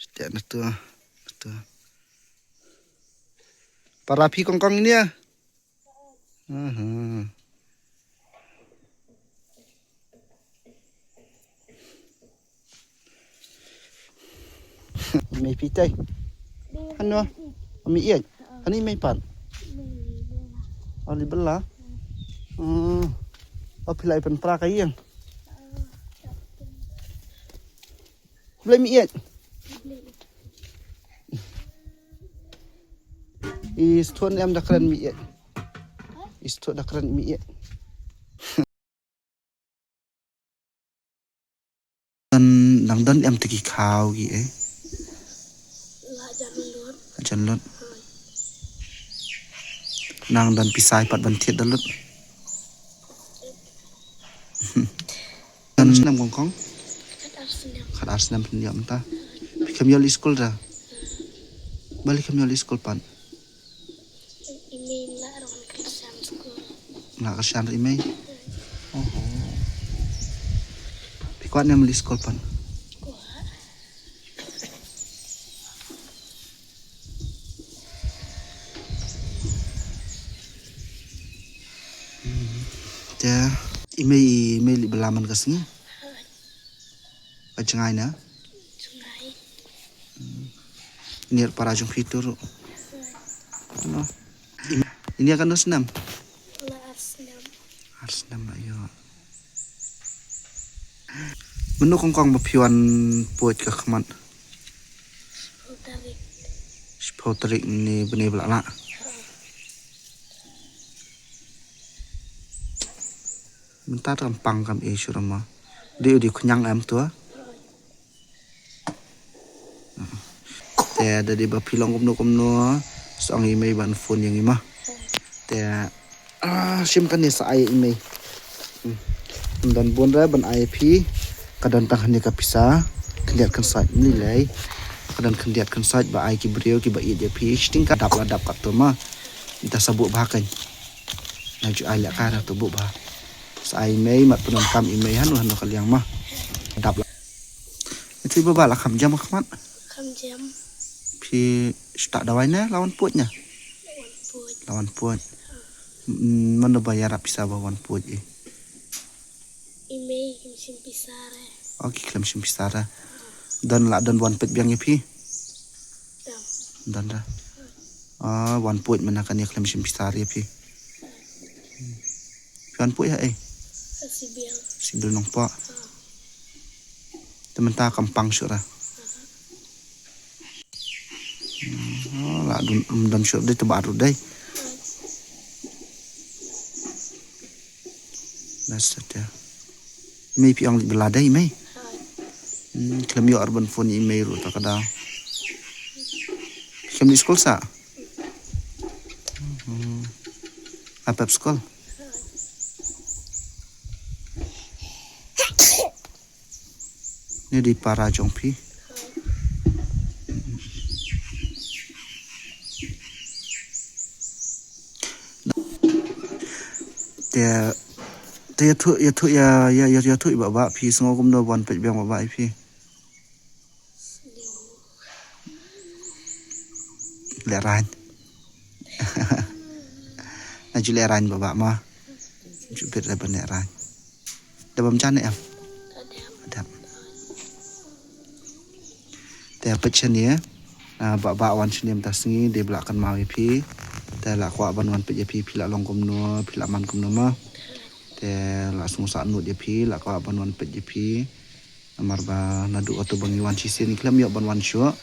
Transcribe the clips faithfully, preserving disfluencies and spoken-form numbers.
Stia na tu, na tu. Para phi kongkong ini ya. Aha. Mei phi tai. Hano? Ami iat. Hani mei pat. Oli bela. Oh. Oh, phi lai pan pra ka iang. Blei mi iat. I stone em da kren mi iat. I stone da kren mi iat. Nang don em te ki khaw ki eh. La jan lut. Jan lut. Nang don pisai pat ban thied da lut. Kan snem kong kong? Khat ar snem. Khat ar snem pynïap mynta. Phi khlem ïoh leit skul da? Balei khlem ïoh leit skul pat? I mei la wan kyrshan skul. La kyrshan i mei? Oho. Phi kwah ne em leit skul pat? Kwah. Te i mei, i mei leit bylla man ka sngi? Ka jngai na? Jngai. Niar para jong phi tu ruh. Ano? Ini akan dos enam? Ar snem. Ar snem ayo. Mano kong kong ba phi wan poi ka khmat? Shiphew tarik. Shiphew tarik ni bnai ba la lah. Mynta kam pang kam e shurama. Di di khñiang em tu. Te da dei ba phi long kumno kumno, sa ong i mei ban phone ïa ngi ma. Te ah, shim kane sa ai i mei. Hmm. Don bun re ban ai phi. Ka don tang hane ka pisa. Khyndiat khynsaid mli lei. Ka don khyndiat khynsaid ba ai ki briew ki ba ïeit ïa phi. Shting ka dap la dap ka tu ma. Ita sa buh bha kan. Na ju ai leh ka na tu buh bha. Sa ai mei mat pyndonkam i mei hanu hanu ka liang ma. Dap la. Itu ba ba la kham jam khmat. Kham jam. Phi shu ta dawai ne la wan poi ne? Wan poi. La wan poi. Mm, mano ba ïarap pisa ba wan poi i? I mei kim shim pisa re. Oh, ki khlem shim pisa re. Don la don wan peit biang ïa phi? Don. Don re. Ah, wan poi mana kane khlem shim pisa re ïa phi. Phi wan poi ha ei? Sibil. Sibil Nongpoh. Te mynta kam pang shuh ra. Oh, la dun, um, dun shuh dei te ba ruh dei. Best te. Mei phi ong leit bylla dei mei. Hmm, khlem ïoh ar ban phone i mei ruh ta ka daw. Khlem leit skul sa? Hmm. Apep skul. Ni dei para jong phi. Te, te ïathuh, ïathuh, ïa, ïa, ïa, ïathuh ïa Bah Bah phi sngew kumno ban peit biang Bah Bah ïa phi. Lehraiñ. Na ju lehraiñ Bah Bah ma. Ju bit re ban lehraiñ. Da bam jan em? Dep. Te peit shane, ah, Bah Bah wan shane mynta sngi, dei ba la kynmaw ïa phi. Te la kwah ban wan peit ïa phi, phi la long kumno, phi la man kumno ma. Te la sngewsih nud ïa phi, la kwah ban wan peit ïa phi. Namar ba naduh kato ba ngi wan shisien ngi khlem ïoh ban wan shuh.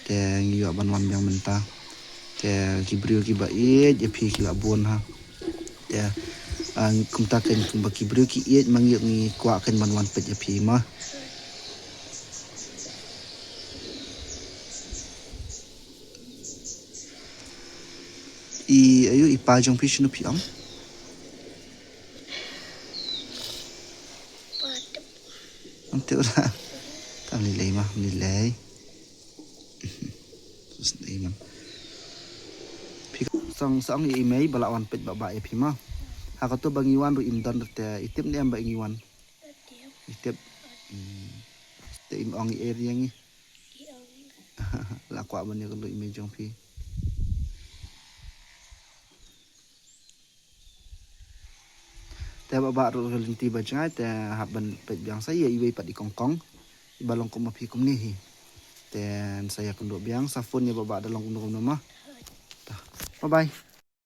Te ngi ïoh ban wan biang mynta. Te ki briew kiba ïeit ïa phi ki la bun ha. Te, ah, kumta kein kumba ki briew ki ïeit ma ngi ngi kwah kein ban wan peit ïa phi ma. I, ayu, i pa jong phi shano phi ong? Ante ura. Tam ni lei ma, ni lei. Sus ni man. Phi song song i mei ba la wan peit Bah Bah ïa phi ma. Ha kato ba ngi wan ruh im don te i tip ne em ba ngi wan. I tip. Hmm. Te im Ong i area ngi. La kwah ban ïa kynduh i mei jong phi. Te Bah Bah ruh ka lynti ba jngai te hap ban peit biang sa ïa iwei pat i kongkong. Iba long kum ma phi kumne hi. Te sa ïa kynduh biang sa phone ïa Bah Bah da long kumno kumno ma. Bye bye.